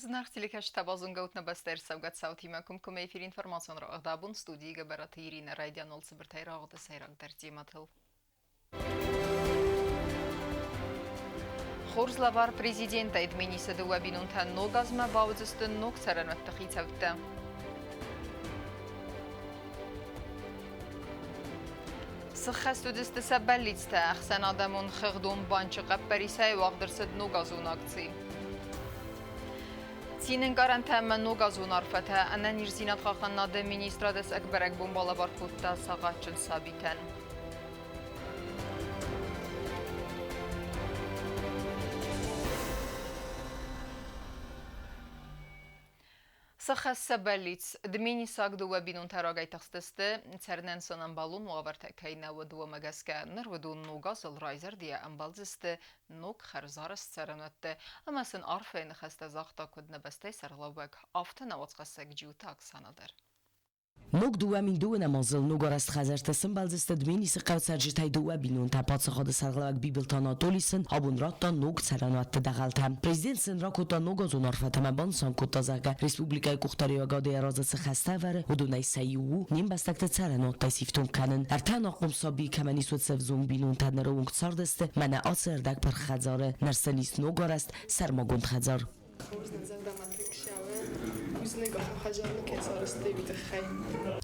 Зынаргъ телекӕсджытӕ, базонгӕ ут нӕ бӕстӕйы ӕрцӕугӕ цаутимӕ комкоммӕ эфир информацион рауагъд студийы Гӕбӕраты Иринӕ райдиан уал цыбыртӕй рауагъды сӕйрагдӕр темӕтыл. Хорз лӕвар президентӕй Тбилисы дыууӕ бинонтӕн ног азмӕ бауыдзысты ног цӕрӕнуӕтты хицӕуттӕ. Сыххӕст уыдысты сӕ бӕллицтӕ. Ӕхсӕнадӕмон хыгъдон банчы хъӕппӕрисӕй уагъд ӕрцыд ногазон акци. Цинӕнкъарӕнтӕ ӕмӕ ногазон арфӕтӕ ӕнӕниздзинад хъахъхъӕнынады министрады ӕцӕг бӕрӕгбон балӕвар кодта сагъӕсджын сабитӕн. Сӕ бӕллиц Дменисаг дыууӕ бинонтӕ рагӕй тыхстысты, цӕрынӕн сын ӕмбӕлон уавӕртӕ кӕй нӕ уыд, уымӕ гӕсгӕ ныр уыдон ног азыл райзӕрдийӕ ӕмбӕлдзысты ног хӕрзарӕзт цӕрӕнуӕтты ӕмӕ сын арфӕйы ныхӕстӕ загъта куыд нӕ бӕстӕйы сӕргълӕууӕг, афтӕ нӕ уацхӕссӕг Джиуты Оксана дӕр. Ног 2002 азыл ногарӕзт хӕдзӕрттӕ сӕмбӕлдзысты Дменисы хъӕуы цӕрджытӕй дыууӕ бинонтӕ. Паддзахады сӕргълӕууӕг Бибылты Анатоли сын абон радта ног цӕрӕнуӕтты дӕгъӕлтӕ. Президент сын ракодта ногазон арфӕтӕ ӕмӕ банысан кодта, зӕгъгӕ, республикӕйы къухдариуӕгады йӕ разы цы хӕстӕ ӕвӕры, уыдонӕй сӕ иу у не мбӕстӕгты цӕрӕнуӕттӕй сифтонг кӕнын. Ӕртӕ ӕнахъом сабийы кӕмӕн ис, уыцы ӕвзонг бинонтӕ ныры онг цардысты мӕнӕ ацы ӕрдӕгпырх хӕдзары. Ныр сын ис ногарӕзт сӕрмагонд хӕдзар.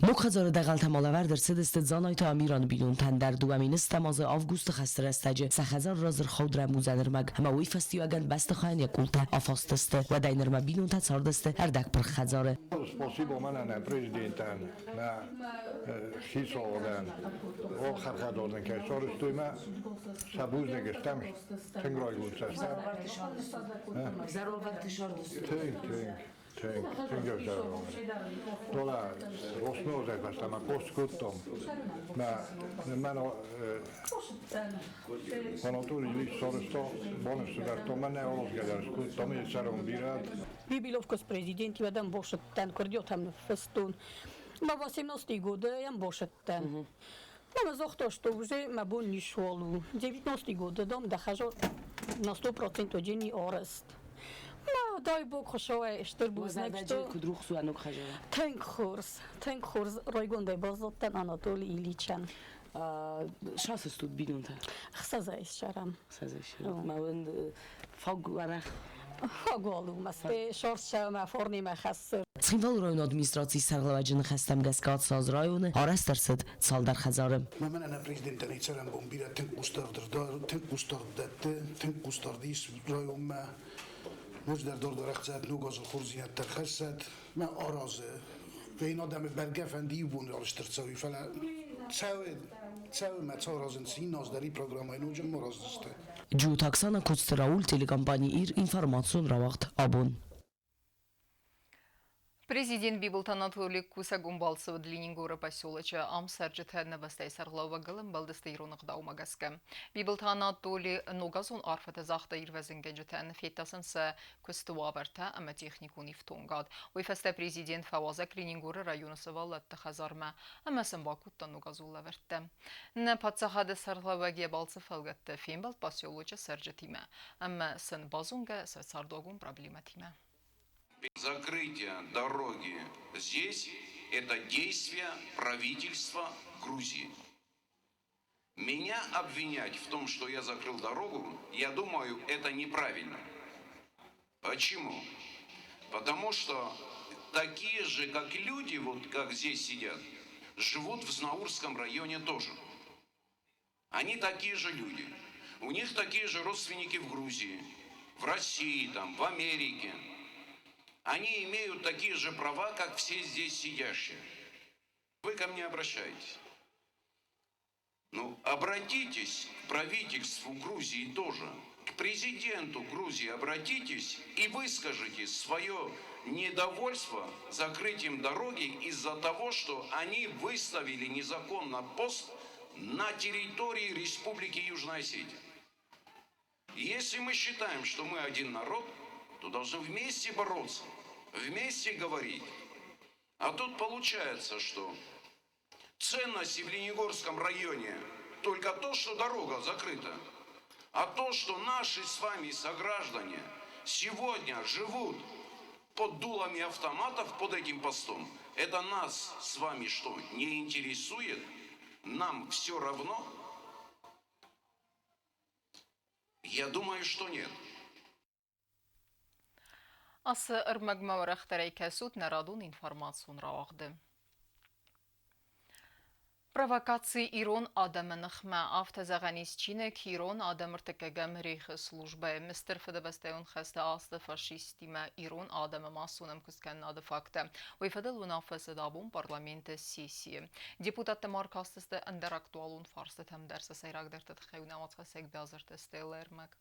Ног хӕдзары дӕгъӕлтӕ ма лӕвӕрд ӕрцыдысты Дзанайты Амираны бинонтӕн дӕр 2000 азы августы хӕсты рӕстӕджы сӕ хӕдзары раз ӕрхауд рӕмудзӕн ӕрмӕг ӕмӕ уый фӕстиуӕгӕн бӕстыхайӕн йӕ къултӕ афастысты. Уӕдӕй нырмӕ бинонтӕ цардысты ӕрдӕгпырх хӕдзары. Спасибо мӕнӕн нӕ президентӕн, нӕ хицауадӕн, хӕрхадонӕн кӕй сарӕзтой мӕ сӕ бузныг стӕм, тынг райгонд сӕ стӕм. Тынг, тынг, тынг, тынг ӕвзӕр. Тола Росмозӕй фӕстӕмӕ пост кодтам. Мӕ мӕн Анатолий Ильич сарӕзта, баныфсӕвӕрдта, мӕнӕ аразгӕ дӕр скодтам, йӕ цӕрон бирӕ. Бибиловкос президенти уӕдӕм босыдтӕн, курдиатӕм ныффыстон. Мӕ 18 годы босыдтӕн. Мама загъта, что уже мӕ бон ничуал у. 19 годы дам дохожу на 100% один арест. Ма, дай Бог, хуыцауӕй стыр бузныг, что Куыд рухс уа ног хӕдзары? Тынг хорз, тынг хорз райгондӕй баззадтӕн Анатолий Ильичӕн. Сасыстут бинонтӕ? Хсӕзӕй ссарӕм. Хсӕзӕй ссарӕм. Ма уын фаг уӕрӕх? Фаг уал у, мӕ сорсӕ мӕ формимӕ хӕссы. Цхинвалы районы администрацийы сӕргълӕууӕджы ныхӕстӕм гӕсгӕ ацы аз районы арӕзт ӕрцыд цалдӕр хӕдзары. Мӕнӕ нӕ президентӕн йӕ цӕрӕнбон бирӕ тынг хъусдард тынг хъусдард дӕтты, тынг хъусдард ис районмӕ. Ноджыдӕр дарддӕр ӕхцӕд, ног азыл хорздзинӕдтӕ рхӕссӕд. Мӕ аразы. Вейн адӕмы бӕргӕ фӕнды иу бон рарызт ӕрцӕуй, фӕлӕ цӕуы, цӕуы мӕ царазынц инназ дӕр и программӕйы ноджы ма раздзысты. Джиоты Оксана, Коцты Рауль, телекомпани «Ир», информацион рауагъд «Абон». Президент Бибылты Анатолий кусӕгон балцы уыд Ленингоры поселочы. Ам цӕрджытӕ нӕ бӕстӕйы сӕргълӕууӕгыл ӕмбӕлдысты ирон ӕгъдаумӕ гӕсгӕ. Бибылты Анатоли ногазон арфӕтӕ загъта ирвӕзынгӕнджытӕн, федта сын сӕ куысты уавӕртӕ ӕмӕ техникон ифтонгад. Уый фӕстӕ президент фӕуазӕг Ленингоры районы сывӕллӕтты хӕдзармӕ ӕмӕ сын бакодта ногазон лӕвӕрттӕ. Нӕ паддзахады сӕргълӕууӕг йӕ балцы фӕлгӕтты фембӕлд поселочы цӕрджытимӕ ӕмӕ сын базонгӕ сӕ цардуагон проблемӕтимӕ. Закрытие дороги здесь – это действие правительства Грузии. Меня обвинять в том, что я закрыл дорогу, я думаю, это неправильно. Почему? Потому что такие же, как люди, вот как здесь сидят, живут в Знаурском районе тоже. Они такие же люди. У них такие же родственники в Грузии, в России, там, в Америке. Они имеют такие же права, как все здесь сидящие. Вы ко мне обращаетесь. Ну, обратитесь к правительству Грузии тоже, к президенту Грузии обратитесь и выскажите свое недовольство закрытием дороги из-за того, что они выставили незаконно пост на территории Республики Южная Осетия. Если мы считаем, что мы один народ, то должны вместе бороться, вместе говорить. А тут получается, что ценности в Ленигорском районе только то, что дорога закрыта, а то, что наши с вами сограждане сегодня живут Под дулами автоматов под этим постом. Это нас с вами что, не интересует? Нам все равно? Я думаю, что нет. Ацы ӕрмӕгмӕ уӕрӕхдӕрӕй кӕсут нӕ радон информацион рауагъды. Провокаци ирон адӕмы ныхмӕ, афтӕ зӕгъӕн ис чиныг «Ирон адӕм ӕртыккӕгӕм рейхы службӕйы» Стыр Фыдыбӕстӕйон хӕсты азты фашисттимӕ ирон адӕмы массон ӕмкуысткӕнынады факттӕ. Уый фӕдыл уынаффӕ цыд абон парламенты сессийы. Депутаттӕ ма ӕркастысты ӕндӕр актуалон фарстытӕм дӕр, сӕ сӕйрагдӕрты тыххӕй нӕ уацхӕссӕг Бязырты Стеллӕ ӕрмӕг.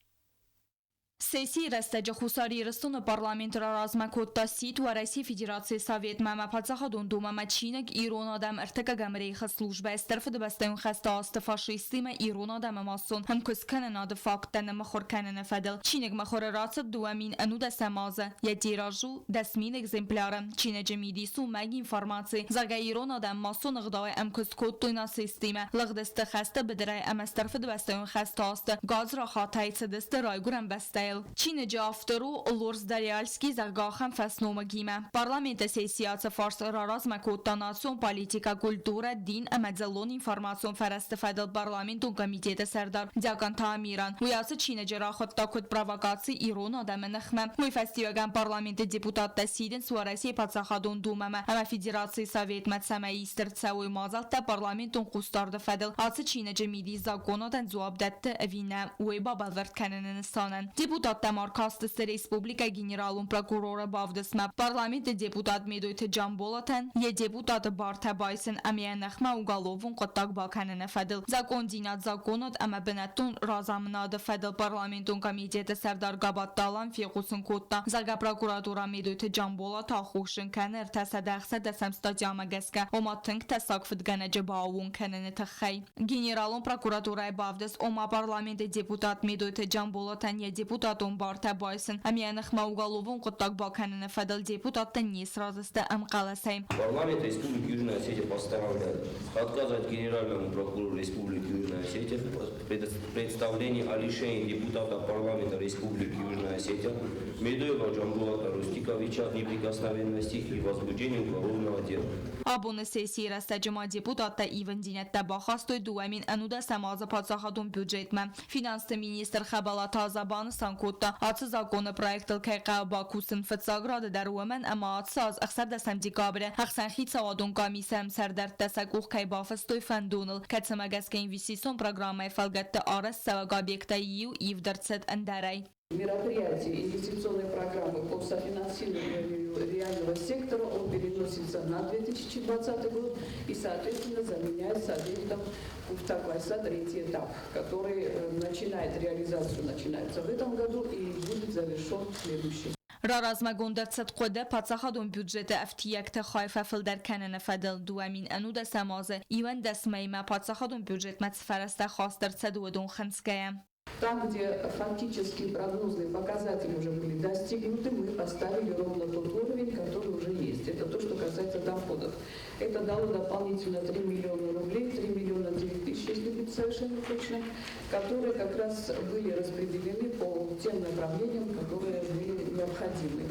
Сессийы рӕстӕджы Хуссар Ирыстоны парламент раразмӕ кодта сидт Уӕрӕсейы Федерацийы Советмӕ ӕмӕ Паддзахадон Думӕмӕ чиныг «Ирон адӕм ӕртыккӕгӕм рейхы службӕйы Стыр Фыдыбӕстӕйон хӕсты азты фашисттимӕ ирон адӕмы массон ӕмкуысткӕнынады факттӕ ныммыхуыр кӕныны фӕдыл». Чиныг мыхуыры рацыд 2011 азы. Йӕ тираж у 10 000 экземпляры. Чиныджы мидис у мӕнг информаци, зӕгъгӕ, ирон адӕм массон ӕгъдауӕй ӕмкуыст кодтой нацисттимӕ, лыгъдысты хӕсты быдырӕй ӕмӕ Стыр Фыдыбӕстӕйон хӕсты азты гадзрахатӕй цыдысты райгуырӕн бӕстӕйыл. Чиныджы автор у Лорс Дарьяльский, зӕгъгӕ, ахӕм фӕсномыгимӕ. Парламенты сессийы ацы фарст раразмӕ кодта национ политикӕ, культурӕ, дин ӕмӕ дзыллон информацион фӕрӕзты фӕдыл парламентон комитеты сӕрдар Дяконты Амиран. Уый ацы чиныджы рахуыдта куыд провокаци ирон адӕмы ныхмӕ. Уый фӕстиуӕгӕн парламенты депутаттӕ сидынц Уӕрӕсейы Паддзахадон Думӕмӕ ӕмӕ Федерацийы Советмӕ, цӕмӕй ист ӕрцӕуой мадзӕлттӕ парламентон хъусдарды фӕдыл ацы чиныджы мидис законадӕн дзуапп дӕтты ӕви нӕ, уый бабӕлвырд кӕныны нысанӕн. Депутаттӕ ма ӕркастысты республикӕйы генералон прокуроры бавдыстмӕ парламенты депутат Медойты Джамболатӕн йӕ депутаты бартӕ байсын ӕмӕ йӕ ныхмӕ уголовон хъуыддаг бакӕныны фӕдыл закондзинад законад ӕмӕ бынӕттон разамынады фӕдыл парламентон комитеты сӕрдар Габатты Алан фехъусын кодта, зӕгъгӕ, прокуратурӕ Медойты Джамболаты аххосджын кӕны 316 статьямӕ гӕсгӕ, ома тынг тӕссаг фыдгӕнӕджы бааууон кӕныны тыххӕй. Генералон прокуратурӕйы бавдыст, ома парламенты депутат Медойты Джамболатӕн йӕ депутатон бартӕ байсын ӕмӕ йӕ ныхмӕ уголовон хъуыддаг бакӕныны фӕдыл депутаттӕ не сразы сты ӕмхъӕлӕсӕй. Парламент Республики Южная Осетия постановляет отказать Генеральному прокурору Республики Южная Осетия в представлении о лишении депутата парламента Республики Южная Осетия Медоева Джамбулата Рустиковича неприкосновенности и возбуждении уголовного дела. Абоны сессийы рӕстӕджы ма депутаттӕ ивындзинӕдтӕ бахастой 2011 азы паддзахадон бюджетмӕ. Финансты министр Хӕбӕлаты Аза банысан кодта, ацы законы проектыл кӕй хъӕуы бакусын фыццаг рады дӕр уымӕн, ӕмӕ ацы аз 16 декабры ӕхсӕнхицауадон къамисы ӕмсӕрдӕрттӕ сӕ къух кӕй бафыстой фӕндоныл, кӕцымӕ гӕсгӕ инвестицион программӕйы фӕлгӕтты арӕзтцӕуӕг объекттӕй иу ивд ӕрцыд ӕндӕрӕй. Мероприятие инвестиционной программы по софинансированию реального сектора, он переносится на 2020 год и, соответственно, заменяется объектом Куфта-Квайса третий этап, который начинает реализацию, начинается в этом году и будет завершен в следующем. Раразмӕгонд ӕрцыд хъуыды паддзахадон бюджеты ӕфтиӕгты хай фӕфылдӕр кӕныны фӕдыл 2011 азы 11 мӕймӕ паддзахадон бюджетмӕ цы фӕрӕзтӕ хаст ӕрцыд, уыдон хынцгӕйӕ. Там, где фактически прогнозные показатели уже были достигнуты, мы поставили ровно тот уровень, который уже есть. Это то, что касается доходов. Это дало дополнительно 3 миллиона рублей, 3 миллиона 9 тысяч, если быть совершенно точным, которые как раз были распределены по тем направлениям, которые были необходимы.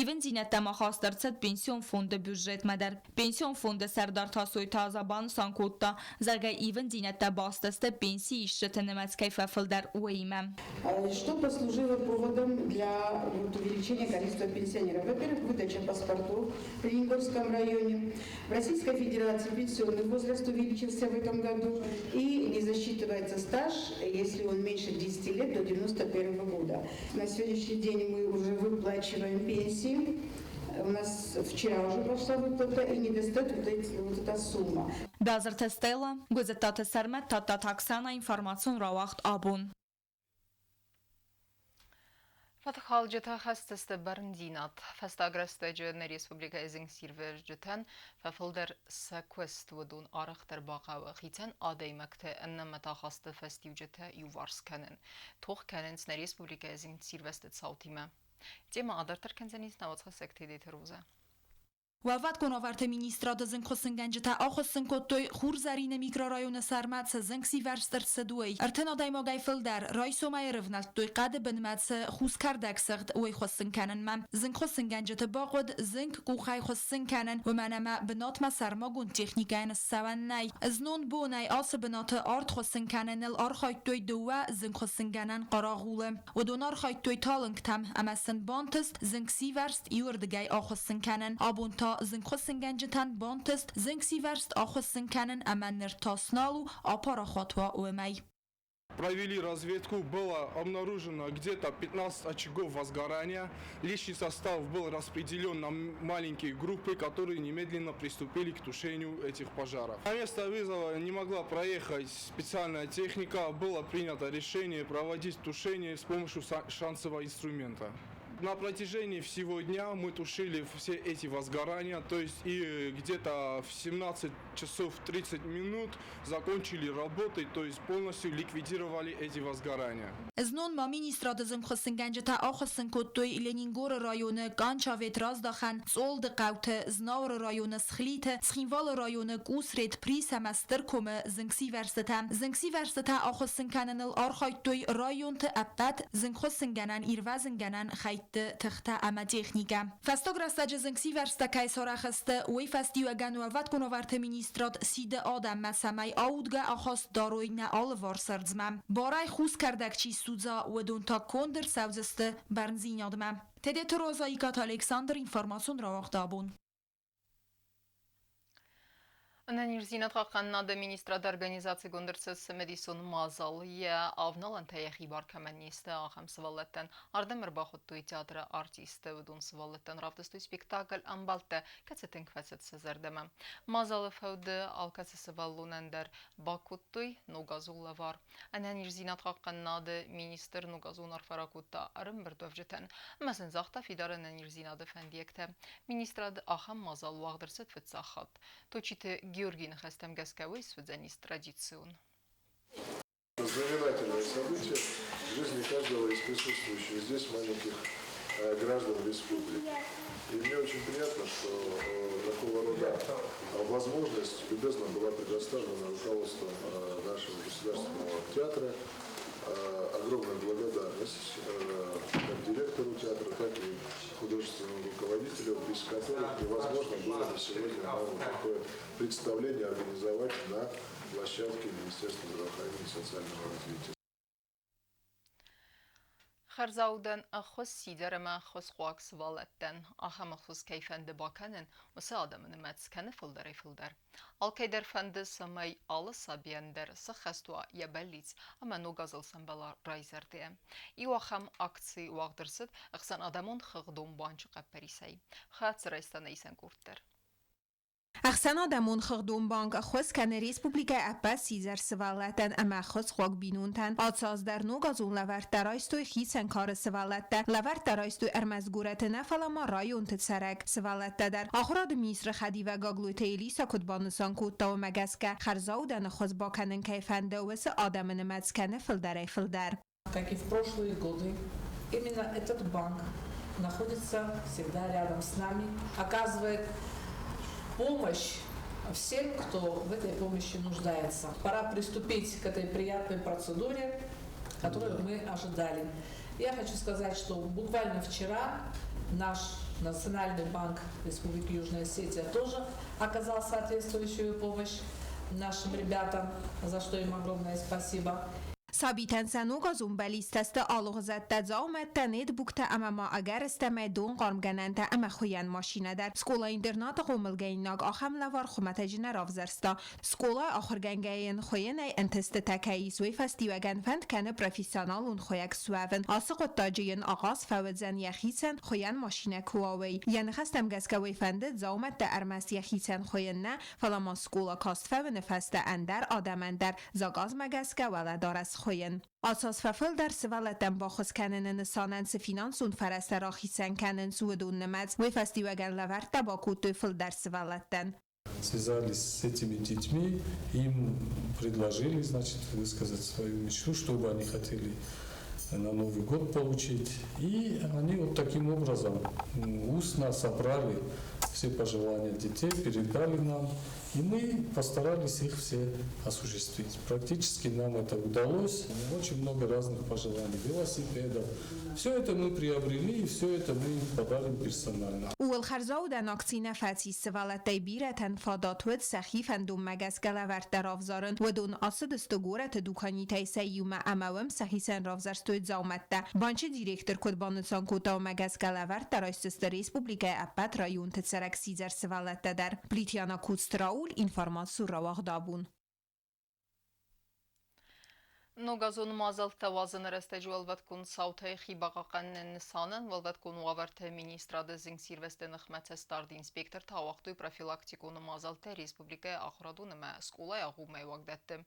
Ивындзинӕдтӕ ма хаст ӕрцыд Пенсион фонды бюджетмӕ дӕр. Пенсион фонды сӕрдар Тасойты Аза банысан кодта, зӕгъгӕ, ивындзинӕдтӕ баст сты пенсиисджыты нымӕц кӕй фӕфылдӕр, уыимӕ. Что послужило поводом для вот увеличения количества пенсионеров? Во-первых, выдача паспортов в Ленингорском районе. В Российской Федерации пенсионный возраст увеличился в этом году и не засчитывается стаж, если он меньше 10 лет до 1991 года. На сегодняшний день мы уже выплачиваем пенсии. У нас вчера уже пошла выплата и не достает вот эта сумма. Базырты Стелла, Гуызыттаты Сӕрмӕт, Тадтаты Оксана, информацион рауагъд «Абон». Фӕткхалджытӕ хӕсдзысты бӕрндзинад. Фӕстаг рӕстӕджы нӕ республикӕйы зынгсирвӕзджытӕн фӕфылдӕр сӕ куыст, уыдон арӕхдӕр бахъӕуы хицӕн адӕймӕгты ӕнӕмӕт ахасты фӕстиуджытӕ иуварс кӕнын. Тох кӕнынц нӕ республикӕйы зынгсирвӕзты цаутимӕ. Темӕ адарддӕр кӕндзӕнис нӕ уацхӕссӕг Тедеты Розӕ. Уӕлвӕткон уавӕрты министрады зынгхуыссынгӕнджытӕ ахуыссын кодтой Хурзӕрины микрорайоны сӕрмӕ цы зынгсивӕрзт ӕрцыд, уый. 30 адӕймагӕй фылдӕр райсомӕй ӕрывнӕлдтой хъӕды бынмӕ цы хус кӕрдӕг сыгъд, уый хуыссын кӕнынмӕ. Зынгхуыссынгӕнджыты бахъуыд зынг къухӕй хуыссын кӕнын, уымӕн ӕмӕ бынатмӕ сӕрмагонд техникӕйӕн ссӕуӕн нӕй. Знон бонӕй ацы бынаты арт хуыссын кӕныныл архайдтой дыууӕ зынгхуыссынгӕнӕн хъарагъулы. Уыдон архайдтой талынгтӕм ӕмӕ сын бантыст зынгсивӕрзт иуырдыгӕй ахуыссын кӕнын. Абон та зынгхуыссынгӕнджытӕн бантыст зынгсивӕрзт ахуыссын кӕнын ӕмӕ ныр тас нал у, апарахат уа, уымӕй. Провели разведку, было обнаружено где-то 15 очагов возгорания. Личный состав был распределен на маленькие группы, которые немедленно приступили к тушению этих пожаров. На место вызова не могла проехать специальная техника. Было принято решение проводить тушение с помощью шанцевого инструмента. На протяжении всего дня мы тушили все эти возгорания, то есть и где-то в 17 часов 30 минут закончили работы, то есть полностью ликвидировали эти возгорания. Знон ма министрады зынгхуыссынгӕнджытӕ ахуыссын кодтой Ленингоры районы Ганчавет Раздахӕн, Цъолды хъӕуты, Знауыры районы Схлиты, Цхинвалы районы Къусрет, Прис ӕмӕ Стыркомы зынгсивӕрзтытӕ. Зынгсивӕрзтытӕ ахуыссын кӕныныл архайдтой районты ӕппӕт зынгхуыссынгӕнӕн ирвӕзынгӕнӕн хӕйтты тыхтӕ ӕмӕ техникӕ. Фӕстаг рӕстӕджы зынгсивӕрзтӕ кӕй сарӕх сты, уый фӕстиуӕгӕн Уӕлвӕткон уавӕрты министрад сиды адӕммӕ, цӕмӕй аудгӕ ахаст дарой нӕ алыварс ӕрдзмӕ. Барӕй хус кӕрдӕг чи ссудза, уыдон та конд ӕрцӕудзысты бӕрндзинадмӕ. Тедеты Роза, Икъаты Александр, информацион рауагъд абон. Ӕнӕниздзинад хъахъхъӕнынады министрады организацигонд ӕрцыд цымыдисон мадзал. Йӕ авналӕнтӕ йӕхи бар кӕмӕн не сты, ахӕм сывӕллӕттӕн. Ардӕм ӕрбахуыдтой театры артистты. Уыдон сывӕллӕттӕн равдыстой спектакль «Ӕмбӕлттӕ», кӕцы тынг фӕцыд сӕ зӕрдӕмӕ. Мадзалы фӕуды алкӕцы сывӕллонӕн дӕр бакодтой ногазон лӕвар. Ӕнӕниздзинад хъахъхъӕнынады министр ногазон арфӕ ракодта ӕрӕмбырдуӕвджытӕн ӕмӕ сын загъта фидар ӕнӕниздзинады фӕндиӕгтӕ. Министрады ахӕм мадзал уагъд ӕрцыд фыццаг хатт. Точиты Георгийы ныхӕстӕм гӕсгӕ уый суыдзӕнис традицион. Знаменательное событие в жизни каждого из присутствующих здесь маленьких граждан республики. И мне очень приятно, что такого рода возможность любезно была предоставлена руководством нашего государственного театра. Огромная благодарность как директору театра, так и художественному руководителю, без которых невозможно было бы сегодня нам вот такое представление организовать на площадке Министерства здравоохранения и социального развития. Хӕрзаудӕн ӕххуыс сидзӕр ӕмӕ ӕххуысхъуаг сывӕллӕттӕн. Ахӕм ӕххуыс кӕй фӕнды бакӕнын, уыцы адӕмы нымӕц кӕны фылдӕрӕй-фылдӕр. Алкӕй дӕр фӕнды, цӕмӕй алы сабийӕн дӕр сӕххӕст уа йӕ бӕллиц ӕмӕ ног азыл сӕмбӕла райзӕрдӕйӕ. Иу ахӕм акци уагъд ӕрцыд ӕхсӕнадӕмон хыгъдон банчы хъӕппӕрисӕй. Хӕццӕ райста нӕ исӕн къорд дӕр. Ӕхсӕнадӕмон хыгъдон банк ӕххуыс кӕны республикӕйы ӕппӕт сидзӕр сывӕллӕттӕн ӕмӕ ӕххуысхъуаг бинонтӕн. Ацы аз дӕр ногазон лӕвӕрттӕ райстой хицӕн кары сывӕллӕттӕ. Лӕвӕрттӕ райстой ӕрмӕст горӕты нӕ, фӕлӕ ма районты цӕрӕг сывӕллӕттӕ дӕр. Ахуырады министры хӕдивӕг Гаглойты Элиса куыд банысан кодта, уымӕ гӕсгӕ хӕрзаудӕны хуыз бакӕнын кӕй фӕнды, уыцы адӕмы нымӕц кӕны фылдӕрӕй-фылдӕр. Как и в прошлые годы, именно этот банк находится всегда рядом с нами, оказывает помощь всем, кто в этой помощи нуждается. Пора приступить к этой приятной процедуре, которую мы ожидали. Я хочу сказать, что буквально вчера наш Национальный банк Республики Южная Осетия тоже оказал соответствующую помощь нашим ребятам, за что им огромное спасибо. Сабитӕн сӕ ногазон бӕллицтӕ сты алыгъуызӕттӕ дзаумӕттӕ, нетбуктӕ ӕмӕ ма ӕгӕрыстӕмӕй донхъармгӕнӕнтӕ ӕмӕ хуыйӕн машинӕ дӕр. Скъола-интернаты хъомылгӕнинаг ахӕм лӕвар хуымӕтӕджы нӕ равзӕрста. Скъолайы ахуыргӕнгӕйӕ йын хуыйынӕй ӕнтыстытӕ кӕй ис, уый фӕстиуӕгӕн фӕнд кӕны профессионалон хуыйӕг суӕвын. Ацы хъуыддаджы йын ахъаз фӕуыдзӕн йӕхицӕн хуыйӕн машинӕ куы уа, уый. Йӕ ныхӕстӕм гӕсгӕ уый фӕнды дзаумӕттӕ ӕрмӕст йӕхицӕн хуыйын нӕ, фӕлӕ ма скъола каст фӕуыны фӕстӕ ӕндӕр адӕмӕн дӕр заказмӕ гӕсгӕ уӕлӕдарӕс хуыйын. Ацы аз фӕфылдӕр сывӕллӕттӕн баххуыс кӕныны нысанӕн цы финансон фӕрӕзтӕ рахицӕн кӕнынц, уыдон нымӕц. Уый фӕстиуӕгӕн лӕвӕрттӕ бакодтой фылдӕр сывӕллӕттӕн. Связались с этими детьми, им предложили, значит, высказать свою мечту, что бы они хотели на Новый год получить. И они вот таким образом устно собрали Все пожелания детей передали нам, и мы постарались их все осуществить. Практически нам это удалось. Очень много разных пожеланий, велосипедов. Все это мы приобрели, и все это мы им подарим персонально. Ууыл хӕрзаудӕн акци нӕ фӕцис, сывӕллӕттӕй бирӕтӕн фадат уыд сӕхи фӕндонмӕ гӕсгӕ лӕвӕрттӕ равзарын. Уыдон ацыдысты горӕты дуканитӕй сӕ иумӕ ӕмӕ уым сӕхицӕн равзӕрстой дзаумӕттӕ. Банчы директор куыд банысан кодта, уымӕ гӕсгӕ лӕвӕрттӕ райсдзысты республикӕйы ӕппӕт районты цӕрӕг сидзӕр сывӕллӕттӕ дӕр. Плитьяна Куцты Рауль, информаци рауагъдабон. Ногазон мадзӕлттӕ уадзыны рӕстӕджы уӕлвӕткон цаутӕй хи бахъахъхъӕныны нысанӕн Уӕлвӕткон уавӕрты министрады зынгсирвӕзты ныхмӕ цӕстдарды инспектортӕ ауагътой профилактикон мадзӕлттӕ республикӕйы ахуырадон ӕмӕ скъолайы агъоммӕйы уагдӕтты.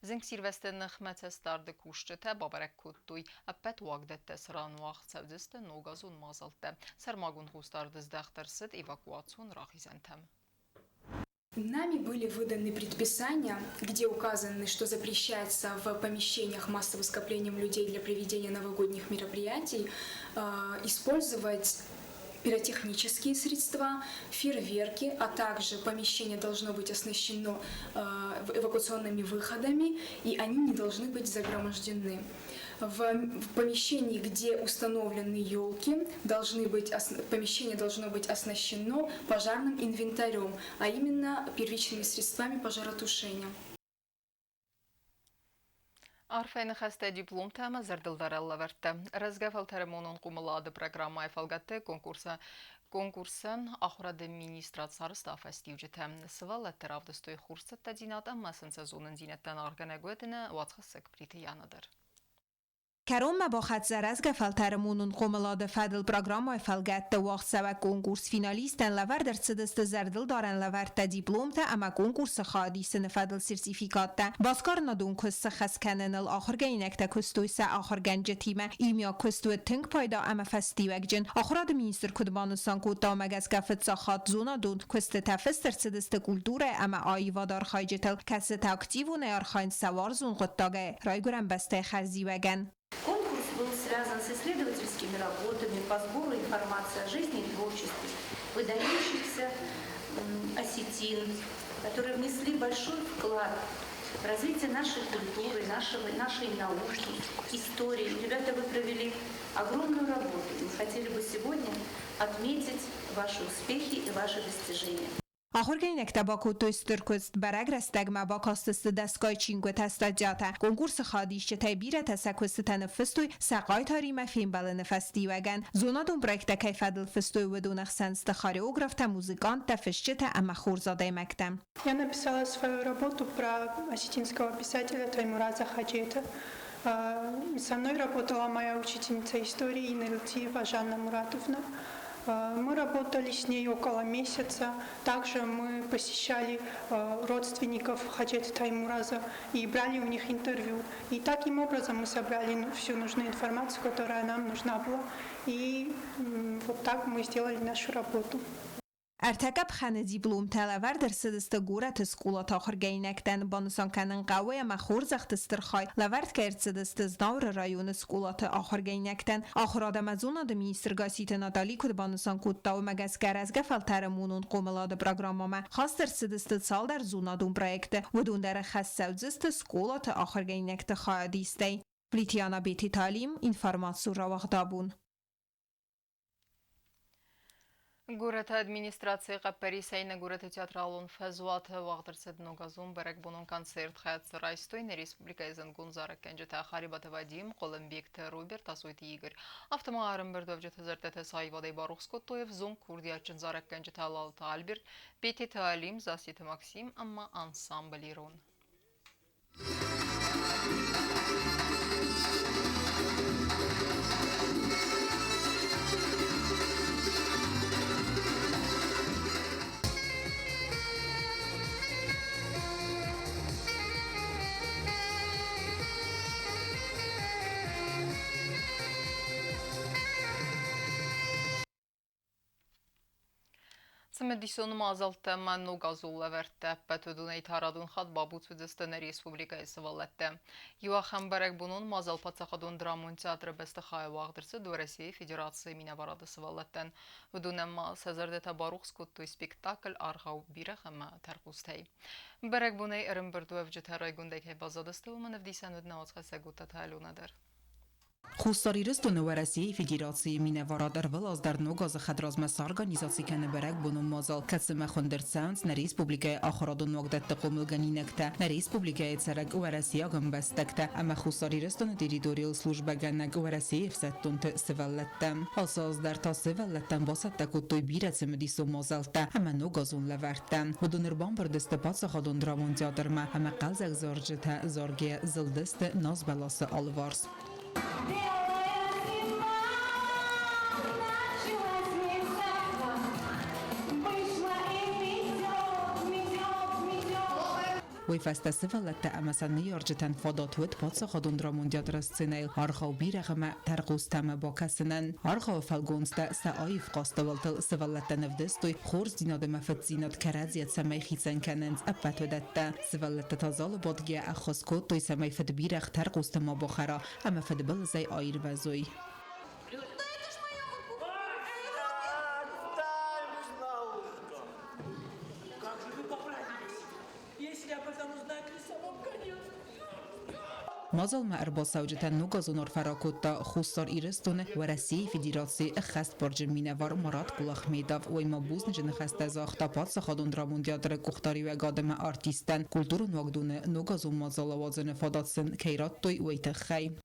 Зынгсирвӕзты ныхмӕ цӕстдарды кусджытӕ бабӕрӕг кодтой ӕппӕт уагдӕттӕ, цыран уагъд цӕудзысты ногазон мадзӕлттӕ. Сӕрмагонд хъусдард здӕхт ӕрцыд эвакуацион рахизӕнтӕм. Нами были выданы предписания, где указаны, что запрещается в помещениях массовым скоплением людей для проведения новогодних мероприятий использовать пиротехнические средства, фейерверки, а также помещение должно быть оснащено эвакуационными выходами, и они не должны быть загромождены. В помещении, где установлены елки, помещение должно быть оснащено пожарным инвентарем, а именно первичными средствами пожаротушения. Арфӕйы ныхӕстӕ, дипломтӕ ӕмӕ зӕрдылдарӕн лӕвӕрттӕ. Рӕзгӕ фӕлтӕры монон хъомылады программӕйы фӕлгӕтты конкурсӕн ахуырады министрад сарӕзта фӕстиуджытӕ. Сывӕллӕтты равдыстой хурцӕттӕдзинад ӕмӕ сын сӕ зонындзинӕдтӕн аргъгӕнӕг уӕд уацхӕссӕг Плиты Яна дӕр. Кӕронмӕ бахӕццӕ рӕзгӕ фӕлтӕры монон хъомылады фӕдыл программӕйы фӕлгӕтты уагъдцӕуӕг конкурс. Финалисттӕн лӕвӕрд ӕрцыдысты зӕрдылдарӕн лӕвӕрттӕ, дипломтӕ ӕмӕ конкурсы хайадисыны фӕдыл сертификаттӕ. Басгарынадон куыст сыххӕст кӕныныл ахуыргӕнинӕгтӕ куыстой сӕ ахуыргӕнджытимӕ. Иумиаг куыст уыд тынг пайда ӕмӕ фӕстиуӕгджын. Ахуырады министр куыд банысан кодта, уымӕ гӕсгӕ фыццаг хатт зонадон куыстытӕ фыст ӕрцыдысты культурӕ ӕмӕ аивады архайджытыл, кӕцытӕ активонӕй архайынц сӕ уарзон хъуыддагӕй, райгуырӕн бӕстӕйы хӕрзиуӕгӕн. Конкурс был связан с исследовательскими работами по сбору информации о жизни и творчестве выдающихся осетин, которые внесли большой вклад в развитие нашей культуры, нашей науки, истории. Ребята, вы провели огромную работу. Мы хотели бы сегодня отметить ваши успехи и ваши достижения. Ахуыргӕнинӕгтӕ бакодтой стыр куыст, бӕрӕг рӕстӕгмӕ бакастысты дӕсгай чингуытӕ, статьятӕ. Конкурсы хайадисджытӕй бирӕтӕ сӕ куыстытӕ ныффыстой сӕ хъайтаримӕ фембӕлыны фӕстиуӕгӕн. Зонадон проекттӕ кӕй фӕдыл фыстой, уыдоны хсӕн сты хореографтӕ, музыканттӕ, фысджытӕ ӕмӕ хорз адӕймӕгтӕ. Я написала свою работу про осетинского писателя Таймураза Хаджета. Со мной работала моя учительница истории Инна Илтиева Жанна Муратовна. Мы работали с ней около месяца. Также мы посещали родственников Хаджета Таймураза и брали у них интервью. И таким образом мы собрали всю нужную информацию, которая нам нужна была. И вот так мы сделали нашу работу. Ӕртӕ къӕпхӕны дипломтӕ лӕвӕрд ӕрцыдысты горӕты скъолаты ахуыргӕнинӕгтӕн. Банысан кӕнын хъӕуы, ӕмӕ хорзӕхты стыр хай лӕвӕрд кӕй ӕрцыдысты Знауыры районы скъолаты ахуыргӕнинӕгтӕн. Ахуырад ӕмӕ зонады министр Гасситы Натали куыд банысан кодта, уымӕ гӕсгӕ рӕзгӕ фӕлтӕры монон хъомылады программӕмӕ хаст ӕрцыдысты цалдӕр зонадон проекты. Уыдон дӕр ӕххӕст цӕудзысты скъолаты ахуыргӕнинӕгты хайадистӕй. Плитьяна Бетиталим, информаци рауагъдабон. Горӕты администрацийы хъӕппӕрисӕй нӕ горӕты театралон фӕзуаты уагъд ӕрцыд ногазон бӕрӕгбонон концерт. Хайад дзы райстой нӕ республикӕйы зындгонд зарӕггӕнджытӕ Харебаты Вадим, Хъуылымбегты Роберт, Тасойты Игорь. Афтӕ ма ӕрӕмбырдуӕвджыты зӕрдӕтӕ сӕ аивадӕй барухс кодтой ӕвзонг курдиатджын зарӕггӕнджытӕ Лалыты Альберт, Пететы Алим, Зассеты Максим ӕмӕ ансамбль «Ирон». Цымыдисон мадзӕлттӕ ӕмӕ ногазон лӕвӕрттӕ ӕппӕт уыдонӕй та радон хатт бабуц уыдзысты нӕ республикӕйы сывӕллӕттӕ. Иу ахӕм бӕрӕгбонон мадзал паддзахадон драмон театры бӕстыхайы уагъд ӕрцыд Уӕрӕсейы Федерацийы минӕварады сывӕллӕттӕн. Уыдонӕн ма сӕ зӕрдӕтӕ барухс кодтой спектакль «Аргъау бирӕгъ ӕмӕ тӕрхъустӕй». Бӕрӕгбонӕй ӕрӕмбырдуӕвджытӕ райгондӕй кӕй баззадысты, уымӕн ӕвдисӕн уыд нӕ уацхӕссӕг Гуттаты Аленӕ дӕр. Хуссар Ирыстоны Уӕрӕсейы Федерацийы минӕварад ӕрвылаз дӕр ног азы хӕдразмӕ сорганизаци кӕны бӕрӕгбонон мадзал, кӕцымӕ хуынд ӕрцӕуынц нӕ республикӕйы ахуырадон уагдӕтты хъомылгӕнинӕгтӕ, нӕ республикӕйы цӕрӕг уӕрӕсейаг ӕмбӕстӕгтӕ ӕмӕ Хуссар Ирыстоны территорийыл службӕгӕнӕг Уӕрӕсейы ӕфсӕддонты сывӕллӕттӕ. Ацы аз дӕр та сывӕллӕттӕн бацӕттӕ кодтой бирӕ цымыдисон мадзӕлттӕ ӕмӕ ногазон лӕвӕрттӕ. Уыдон ӕрбамбырд сты паддзахадон драмон театрмӕ ӕмӕ хъӕлдзӕг зарджытӕ заргӕ зылдысты назбӕласы алыварс. Уый фӕстӕ сывӕллӕттӕ ӕмӕ сӕ ныййарджытӕн фадат уыд паддзахадон драмон театры сценӕйыл аргъау бирӕгъ ӕмӕ тӕрхъустӕмӕ бакӕсынӕн. Аргъауы фӕлгонцтӕ сӕ аив хъазтӕуӕлтыл сывӕллӕттӕн ӕвдыстой хорздзинад ӕмӕ фыддзинад кӕрӕдзийӕ цӕмӕй хицӕн кӕнынц, ӕппӕт уыдӕттӕ. Сывӕллӕттӕ та залы бадгӕйӕ ӕххуыс кодтой, цӕмӕй фыдбирӕгъ тӕрхъусты ма бахӕра ӕмӕ фыдбылызӕй аирвӕзой. Мадзалмӕ ӕрбацӕуджытӕн ногазон арфӕ ракодта Хуссар Ирыстоны Уӕрӕсейы Федерацийы ӕххӕстбарджын минӕвар Марат Кулахмедов. Уый ма бузныджы ныхӕстӕ загъта паддзахадон драмон театры къухдариуӕгад ӕмӕ артисттӕн, культурон уагдоны ногазон мадзал ауадзыны фадат сын кӕй радтой, уый тыххӕй.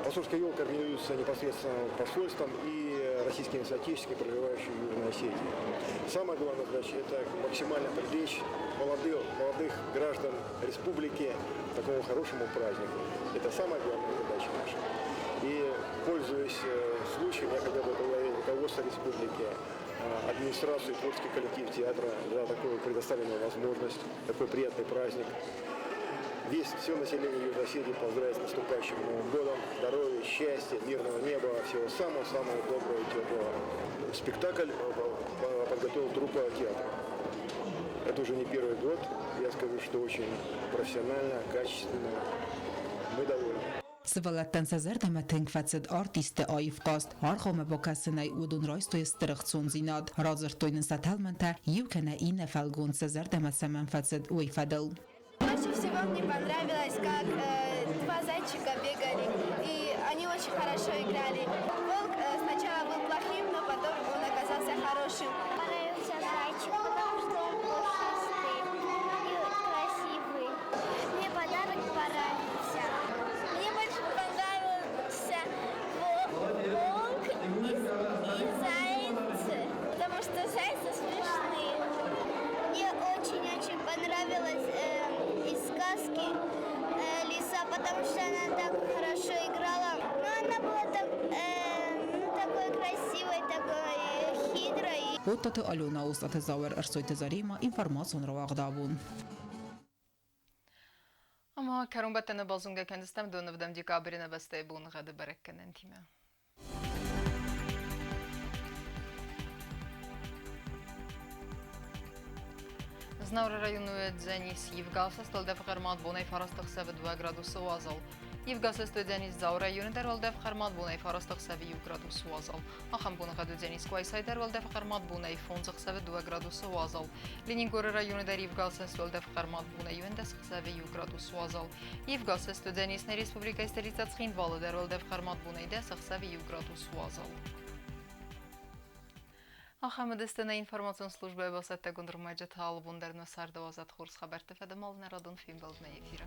Посольская елка организуется непосредственно посольством и российскими соотечественниками, проживающими в Южной Осетии. Самая главная задача – это максимально привлечь молодых, молодых граждан республики к такому хорошему празднику. Это самая главная задача наша. И, пользуясь случаем, я хотел бы поблагодарить руководство республики, администрацию, творческий коллектив театра за такую предоставленную возможность, такой приятный праздник. Весь все население Южной Осетии поздравить с наступающим Новым годом, здоровья, счастья, мирного неба, всего самого-самого доброго и теплого. Спектакль подготовил труппа театра. Это уже не первый год. Я скажу, что очень профессионально, качественно. Мы довольны. Сывӕллӕттӕн сӕ зӕрдӕмӕ тынг фӕцыд артистты аив хъазт. Аргъаумӕ бакӕсынӕй уыдон райстой стыр ӕхцондзинад. Радзырдтой нын сӕ тӕлмӕнтӕ, иу кӕнӕ иннӕ фӕлгонц сӕ зӕрдӕмӕ цӕмӕн фӕцыд, уый фӕдыл. Больше всего мне понравилось, как два зайчика бегали, и они очень хорошо играли. Волк сначала был плохим, но потом он оказался хорошим. Понравился зайчик, потому что он пушистый и красивый. Мне подарок понравился. Мне больше понравился волк и зайцы, потому что зайцы смешные. Мне очень-очень понравилось из сказки лиса, потому что она так хорошо играла. Но она была так, ну, такой красивой, такой хитрой. Оттаты Алена, Остаты Зауыр, Ӕрсойты Заремӕ, информацион рауагъд абон. Ӕмӕ кӕронбӕттӕны базонгӕ кӕндзыстӕм донывдӕм декабры нӕ бӕстӕйы боныгъӕды бӕрӕггӕнӕнтимӕ. Знауыры районы уӕдзӕнис ивгӕ уӕлдӕф хъӕрмад бонӕй 9 ӕхсӕвы 2 градусы уазал. Ивгӕ уыдзӕнис Дзауы районы дӕр уӕлдӕф хъӕрмад бонӕй 9 ӕхсӕвы 1 градус уазал. Ахӕм боныгъӕд уыдзӕнис Къуайсайы дӕр уӕлдӕф хъӕрмад бонӕй 5 ӕхсӕвы 2 градусы уазал. Ленингоры районы дӕр ивгӕ уӕлдӕф хъӕрмад бонӕй 11 ӕхсӕвы 1 градус уазал. Ивгӕ уыдзӕнис нӕ республикӕйы столицӕ Цхинвалы дӕр уӕлдӕф хъӕрмад бонӕй 10 ӕхсӕвы 1 градус уазал. Ахӕм уыдысты нӕ информацион службӕйы бацӕттӕгонд ӕрмӕджытӕ. Алыбон дӕр нӕ царды уадзӕд хорз хабӕртты фӕдыл нӕ радон фембӕлд нӕ эфиры.